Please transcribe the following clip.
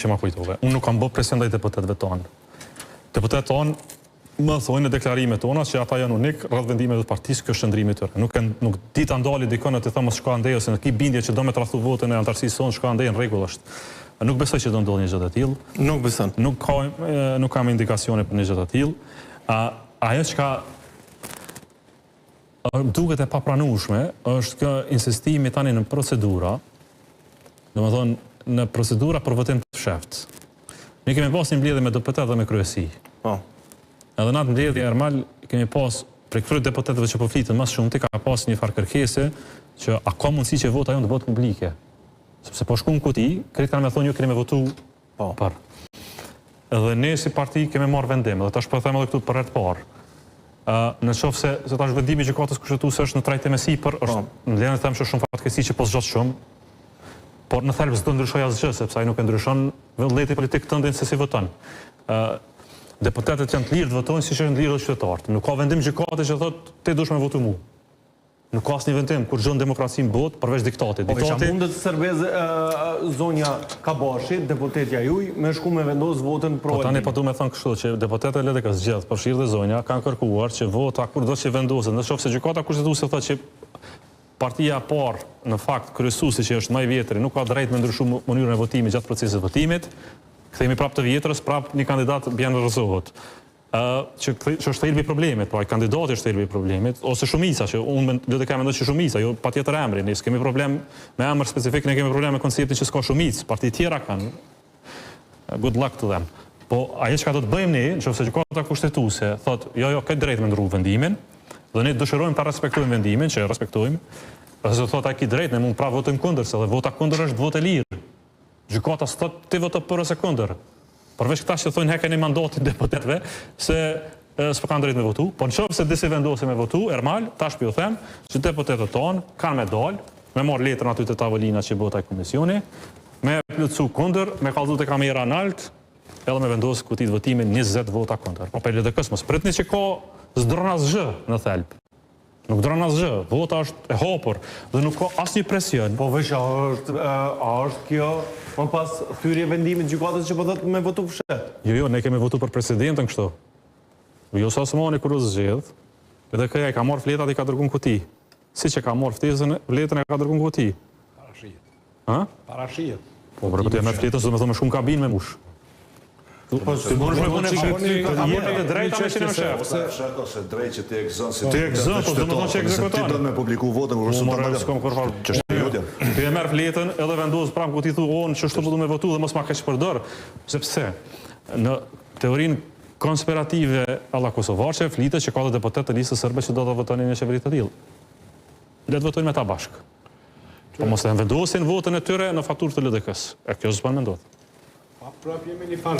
që ma kujtove. Unë nuk kam bë presion ndaj deputetëve tonë. Deputetët tonë më thonë në deklarimet tona që ata janë unik rreth vendimeve të partisë, kjo është qëndrimi i tyre. Nuk e nuk di ta ndali dikën e t'i them mos shko andej ose në ki bindje që do me tradhtu votën e anëtarësisë sonë, shko andej në rregull është. Nuk besoj që do ndodhë një gjë të tillë. Nuk beson. Nuk ka nuk kam indikacione për një gjë të tillë. A ajo çka duket e papranueshme është kjo insistimi tani në procedura, domethënë në procedura për votim të fshehtë. Ne kemi pas një mbledhje me deputetë dhe me kryesi. Po. Edhe në atë mbledhje Ermal kemi pas prej këtyre deputetëve që po fliten më së shumti ka pas një farë kërkese që a ka mundësi që vota jonë të bëhet publike. Sepse po shku në kuti, krejt kanë me thonë ju keni me votu Po. për. Edhe ne si parti kemi marrë vendim, dhe tash po e them edhe këtu për herë të parë. Ë në qoftë se se tash vendimi i gjykatës kushtetuese është në trajtim e sipër, është Po. më lejoni të them që është shumë fatkeqësi që po zgjat shumë. Por në thelb s'do ndryshoj asgjë sepse ai nuk e ndryshon vullnetin politik tëndin se si voton. Ë deputetët janë të lirë të votojnë siç janë të lirë edhe qytetarët. Nuk ka vendim gjykate që thotë ti duhesh me votu mu. Nuk ka asnjë vendim kurrgjë në demokraci në botë përveç diktatit. Po veç a Diktati mundet Serbeze zonja Kabashi, deputetja juj, me shku me vendos votën pro Po tani po Albinit? du me thënë kështu që deputetët e LDK-së gjithë, përfshirë dhe zonja, kanë kërkuar që vota kurdo që vendoset, në qoftë se Gjykata Kushtetuese thotë që partia e parë, në fakt kryesuesi që është më i vjetri nuk ka drejtë me ndryshu mënyrën e votimit gjatë procesit të votimit, kthehemi prapë të vjetrës, prapë një kandidat bjen rrëzohet. Ë që që është thelbi i problemit, pra kandidati është thelbi i problemit, ose shumica që unë mend, LDK mendon që shumica, jo patjetër emri, ne s'kemi problem me emër specifik, ne kemi problem me konceptin që s'ka shumicë, partitë tjera kanë. Good luck to them. Po ajo çka do të bëjmë ne, nëse gjykata kushtetuese thotë, jo jo, ke drejtë me ndrru vendimin, dhe ne dëshirojmë ta respektojmë vendimin, që e respektojmë, dhe se thotë ai ki drejtë, ne mund pra votojmë kundër, se dhe vota kundër është votë e lirë. Gjykata s'thot ti voto për ose kundër. Përveç këta që thonë hekeni mandatin deputetëve se s'po kanë drejtë me votu, po në qoftë se disi vendosin me votu, Ermal, tash po ju them që deputetët tonë kanë me dal, me marr letrën aty te tavolina që bëhet ai komisioni, me plotësu kundër, me kallzu te kamera nalt, edhe me vendos kutitë votimin 20 vota kundër. Po prej LDK-s mos pritni që ka s'ndrron asgjë në thelb. Nuk ndrron asgjë, vota është e hapur dhe nuk ka asnjë presion. Po veç a është a është kjo më pas thyrje vendimit të gjykatës që po thotë me votu fshehtë? Jo, jo, ne kemi votu për presidentin kështu. Vjosa Osmani kur u zgjedh, LDK-ja i ka marrë fletat i ka dërgu në kuti. Siç e ka marrë ftesën, fletën e ka dërgu në kuti. Parashihet. Ha? Parashihet. Po, por po ti e merr fletën, s'do me thonë me shku në kabinë me mush. Po, Ti mundesh me punë Apo të një jepet e drejta me qenë në shef. Ose fshet ose drejt që ti e gëzon si Ti e gëzon, po s'do me thonë që Nëse ti ekzekuton. do me publiku votën, kur Po s'u more, ta s'kam kurrfarë. Çështje jotja. Ti e merr fletën edhe vendos prapë ku ti thu, o, në qështu po du me votu dhe mos ma keq përdor, sepse në teorinë konspirative alla kosovarçe flitet që ka dhe deputetë të listës serbe që do ta votonin një qeveri të tillë. Le të votojnë me ta bashkë. Po mos e vendosin votën e tyre në faturë të LDK-s. E kjo s'bën me ndodh. Pa prap jemi një farë.